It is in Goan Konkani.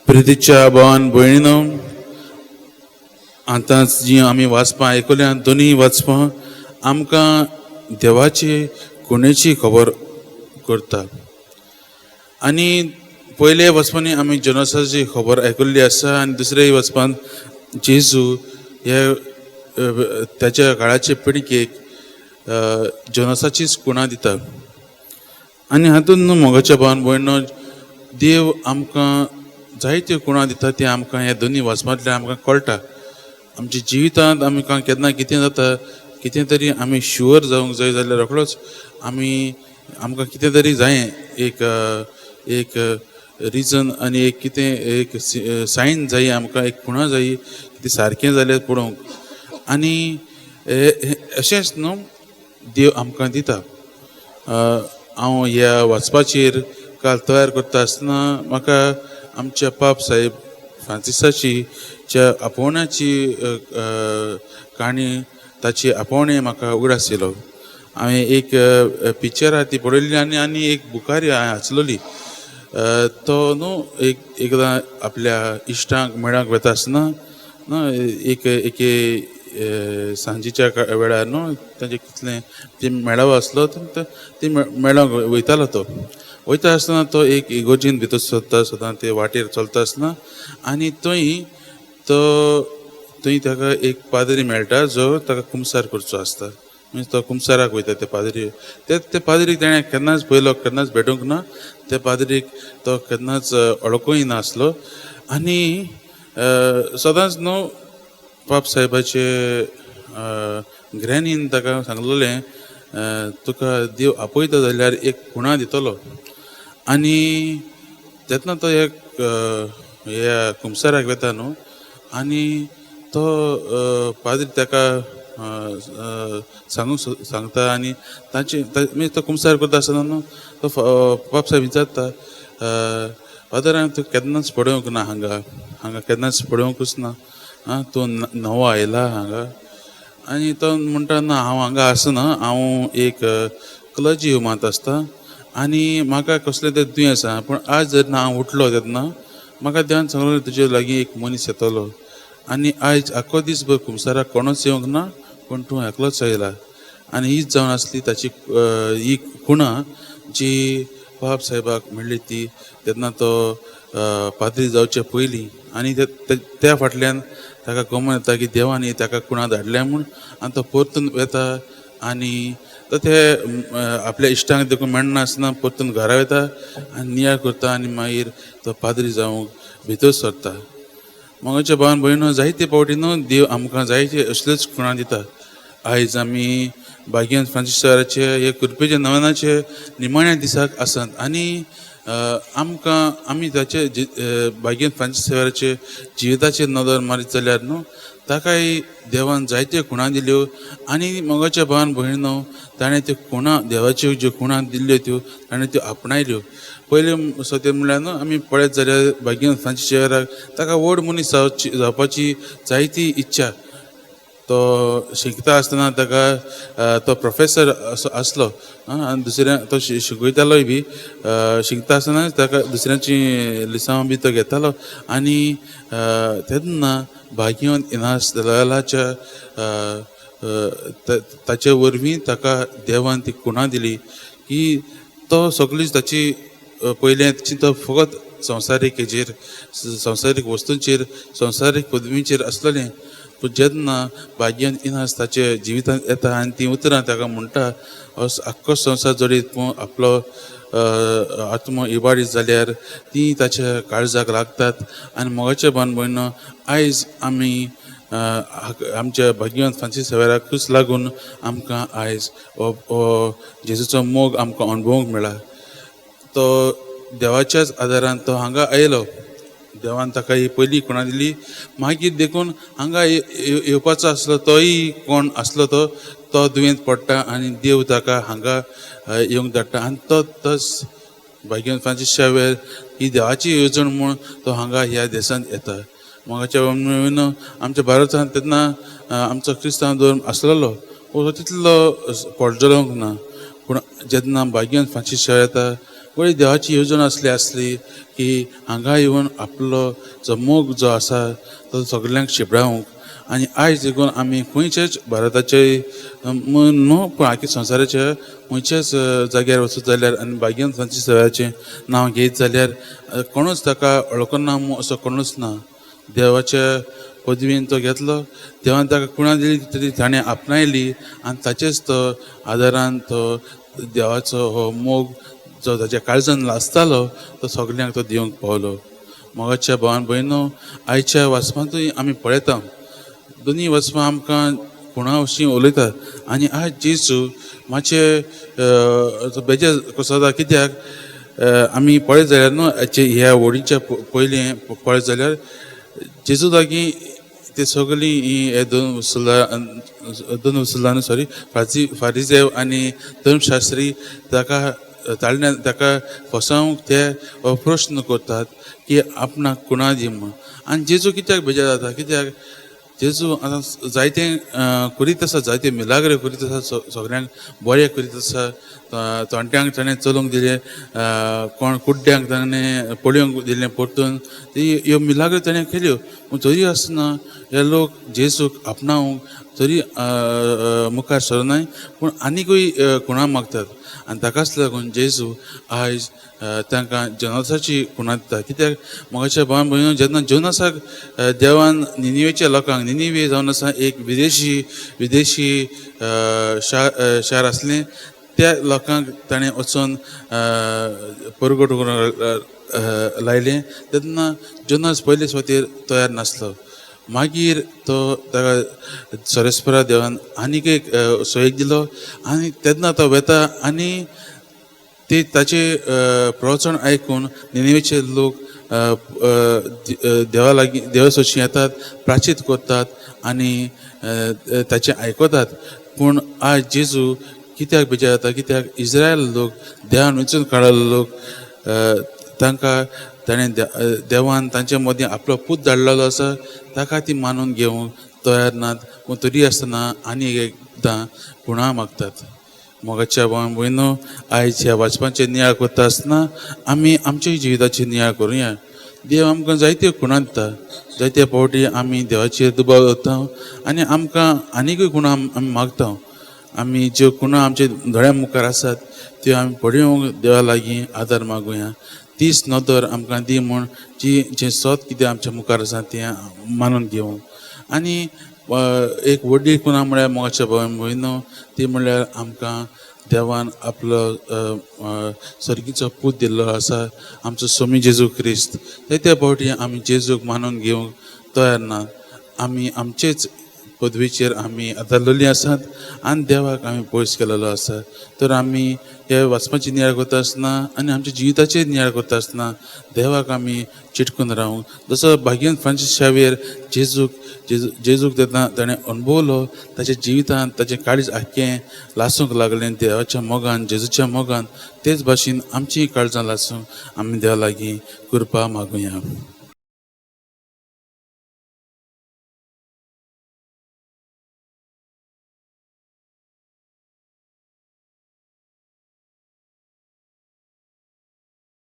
प्रितीच्या भावान भयणीनो, आतांच जी आमी वाचपां आयकल्या, दोनूय वाचपां आमकां देवाची खुणेची खबर करता. आनी पयले वचपांनी आमी जनसाची खबर आयकल्ली आसा आनी दुसरे वचपान जेजू हे ताच्या काळाचे पिळगेक जनसाचीच कुणां दिता. आनी हातूंत न्हू मोगाच्या भावान भयणो, देव आमकां जायत्यो कुणां दिता, ती आमकां ह्या दोनूय वाचपांतल्यान आमकां कळटा. आमच्या जिवितांत आमकां केन्ना कितें जाता, कितें तरी आमी शुअर जावंक जाय जाल्यार रोखडोच आमी आमकां कितें तरी जायें, एक एक रिजन आनी एक कितें एक सायन जाय आमकां, एक खुणा जाय ती सारकें जाल्यार पळोवंक. आनी अशेंच न्हू देव आमकां दिता. हांव ह्या वाचपाचेर काल तयार करता आसतना म्हाका आमच्या पाप साहेब फ्रांसिसाची च्या आपोवण्याची काणी, ताची आपोवणें म्हाका उगडास येयलो. हांवें एक पिक्चर आहा ती पळयल्ली आनी आनी एक बुकारी हांवें वाचलोली. तो न्हू एक एकदां आपल्या इश्टांक मेळांक वता आसतना न्हू एक एके सांजेच्या वेळार न्हू तांचे कितलें ते मेळावो आसलो, ते मेळोंक वयतालो. तो वयता आसतना तो एक इगोर्जीन भितर सरता सदां ते वाटेर चलता आसतना आनी थंय तो थंय ताका एक पाद्री मेळटा जो ताका कुमसार करचो आसता. म्हणजे तो कुमसाराक वयता. ते पाद्री ते ते पाद्रीक तेणें केन्नाच पयलो, केन्नाच भेटूंक ना. त्या पाद्रीक तो केन्नाच वळखूय नासलो. आनी सदांच न्हू पाप साहेबाचे ग्रॅनीन ताका सांगलेलें, तुका देव आपयता जाल्यार एक खुणा दितलो. आनी तेन्ना तो एक ह्या कुमसाराक वता न्हू आनी तो पाद्री ताका सांगूंक सांगता आनी तांचे मागीर तो कुमसार करता आसतना न्हू तो पाप साहेब विचारता, फादर, हांवें तुका केन्नाच पळोवंक ना हांगा, हांगा केन्नाच पळोवंकूच ना, आं तूं नवो आयला हांगा? आनी तो म्हणटा, ना, हांव हांगा आसना, हांव एक क्लर्जी होमांत आसता आनी म्हाका कसलें तें दुयेंस आसा, पूण आज जेन्ना हांव उठलो तेन्ना म्हाका देवान सांगलें तुजे लागीं एक मनीस येतलो आनी आयज आख्खो दीस भर कुमसाराक कोणूच येवंक ना, पूण तूं एकलोच आयला. आनी हीच जावन आसली ताची ही खुणा जी पाप साहेबाक मेळ्ळी ती तेन्ना तो पाद्री जावचे पयलीं. आनी त्या फाटल्यान ताका गमन येता की देवान ही ताका खुणा धाडल्या म्हूण. आनी तो परतून वता आनी तो ते आपल्या इश्टांक देखून मेळनासतना परतून घरा वता आनी नियाळ करता आनी मागीर तो पाद्री जावंक भितर सरता. मोगाच्या भावान भयणो, जायते फावटी न्हू देव आमकां जायते असल्योच खुणा दिता. आयज आमी भाग्यवंत फ्रांसीस सराचे हे कृपेच्या नवेनाचे निमाण्या दिसाक आसात आनी आमकां आमी ताचे भाग्यवंत फ्रांसीस सराचे जिविताचेर नदर मारीत जाल्यार न्हू ताकाय देवान जायत्यो खुणा दिल्यो. आनी मोगाच्या भावान भयणो, ताणें त्यो खुणा, देवाच्यो ज्यो खुणा दिल्ल्यो त्यो ताणें त्यो आपणायल्यो. पयलें सत्य म्हणल्यार न्हू आमी पळयत जाल्यार भाग्यवंत फ्रांसीस शेवराक ताका व्हड मनीस जावची जावपाची जायती इच्छा. तो शिकता आसतना ताका तो प्रोफेसर असो आसलो आनी दुसऱ्या तो शिकयतालोय बी. शिकता आसतना ताका दुसऱ्यांची लिसांव बी तो घेतालो. आनी तेन्ना भाग्यवंत इनास दलालाच्या ताचे वरवीं ताका देवान ती खुणा दिली की तो सगळीच ताची पयलें चिंतप फकत संवसारीक हेजेर, संवसारीक वस्तूंचेर, संवसारीक पदवींचेर आसलेलें. पूण जेन्ना भाग्यवंत इनास ताचे जिवितांत येता आनी तीं उतरां ताका म्हणटा, आख्खो संवसार जोडीत पूण आपलो आत्मो इबाडीत जाल्यार, तीं ताच्या काळजाक लागतात. आनी मोगाचे भावान भयणो, आयज आमी आमच्या भाग्यवंत फ्रांसीस सेवेराकूच लागून आमकां आयज हो जेजूचो मोग आमकां अणभवूंक मेळ्ळा. तो देवाच्याच आदारान तो हांगा आयलो. देवान ताका ही पयली खुणा दिली. मागीर देखून हांगा येवपाचो आसलो तोय कोण आसलो तो तो दुयेंत पडटा आनी देव ताका हांगा येवंक धाडटा. आनी तो तस भाग्यवंत फ्रांसीस शावेर ही देवाची येवजण म्हूण तो हांगा ह्या देशांत येता. मोगाच्या आमच्या भारतांत तेन्ना आमचो क्रिस्तांव धर्म आसलेलो पूण तो तितलो पोटजलोंक ना. पूण जेन्ना भाग्यवंत फ्रांसीस शावेर येता, पळय देवाची येवजण आसली आसली की हांगा येवन आपलो जो मोग जो आसा तो सगल्यांक शिंपडावंक. आनी आयज देखून आमी खंयच्याच भारताचे न्हू पूण आख्या संवसाराच्या खंयच्याच जाग्यार वचत जाल्यार आनी भाग्यवंत फ्रांसीस झेवियराचें नांव घेयत जाल्यार कोणूच ताका वळखना असो कोणूच ना. देवाच्या पदवीन तो घेतलो, देवान ताका कुणां दिली तरी ताणें आपणायली आनी ताचेच तो आदारान तो देवाचो हो मोग जो ताच्या काळजान लासतालो तो सगल्यांक तो दिवंक पावलो. मोगाच्या भावान भयणो, आयच्या वाचपांतूय आमी पळयता दोनी वाचपां आमकां खुणा विशीं उलयतात. आनी आयज जेजू मातशें बेजार कसो जाता कित्याक आमी पळयत जाल्यार न्हू ह्या होडीच्या पयलीं पळयत जाल्यार जेजू लागीं ते सगळीं ही हे दोन उसुलां न्हू सॉरी फारिजेव आनी धर्मशास्त्री ताका ताळण्या ताका फसावंक ते हो प्रश्न करतात की आपणाक कुणा दी म्हूण. आनी जेजू कित्याक बेजार जाता कित्याक जेजू आतां जायते करीत आसा, जायते मिलाग्र करीत आसा, सगल्यांक बरें करीत आसा. तोंट्यांक ताणें चलूंक दिलें, कोण कुड्ड्यांक ताणें पळोवंक दिलें परतून, ती ह्यो मिलाग्र ताणें केल्यो. पूण तरी आसतना हे लोक जेजूक आपणावंक तरी मुखार सरनाय पूण आनीकूय खुणा मागतात. आनी ताकाच लागून जेजू आयज तांकां जोनासाची खुणा दिता. कित्याक मोगाच्या भावान भयणीनो, जेन्ना जोनासाक देवान निनिवेच्या लोकांक, निनिवे जावन आसा एक विदेशी विदेशी शार आसलें, त्या लोकांक ताणें वचोन परगट करूंक लायलें तेन्ना जोनास पयले सुवातेर तयार नासलो. मागीर तो ताका सरेस्परा देवान आनीक एक सोयीक दिलो आनी तेन्ना तो वेता आनी ते ताचे प्रवचन आयकून निनिवेचे लोक देवा लागीं देवा सोशी येतात, प्राचीत करतात आनी ताचें आयकतात. पूण आयज जेजू कित्याक बेजार जाता कित्याक इज्रायल लोक देवान वेंचून काडिल्लो लोक तांकां ताणें देवान तांचे मदीं आपलो पूत धाडलेलो आसा, ताका ती मानून घेवंक तयार नात. पूण तरी आसतना आनी एकदां खुणा मागतात. मोगाच्या भावान भयणो, आयज ह्या वाचपाचेर नियाळ करता आसतना आमी आमच्या जिविताचेर नियाळ करुया. देव आमकां जायत्यो खुणा दिता, जायते फावटी आमी देवाचेर दुबाव दवरता आनी आमकां आनीकूय खुणा आमी मागता. आमी ज्यो खुणा आमच्या दोळ्या मुखार आसात त्यो आमी पळोवंक देवा लागीं आदार मागुया. तीच नदर आमकां दी म्हूण जी जें सत कितें आमच्या मुखार आसा तें मानून घेवंक. आनी एक व्हडली खुणा म्हळ्यार मोगाच्या भावान भयणो, ती म्हणल्यार आमकां देवान आपलो सर्गीचो पूत दिल्लो आसा, आमचो स्वामी जेजू क्रिस्त. ते फावटी आमी जेजूक मानून घेवंक तयार ना. आमी आमचेच पदवीचेर आमी आदारलेली आसात आनी देवाक आमी पयस केलेलो आसा. तर आमी हे वाचपाची नियाळ करता आसतना आनी आमच्या जिविताचेर नियाळ करता आसतना देवाक आमी चिटकून रावूंक. जसो भाग्यवंत फ्रांसीस शावेर जेजूक जेजू जेजूक तेन्ना ताणें अणभवलो, ताच्या जिवितांत ताचें काळीज आख्खें लासूंक लागलें देवाच्या मोगान, जेजूच्या मोगान. तेच भाशेन आमचीं काळजां लासूंक आमी देवा लागीं कृपा मागुया.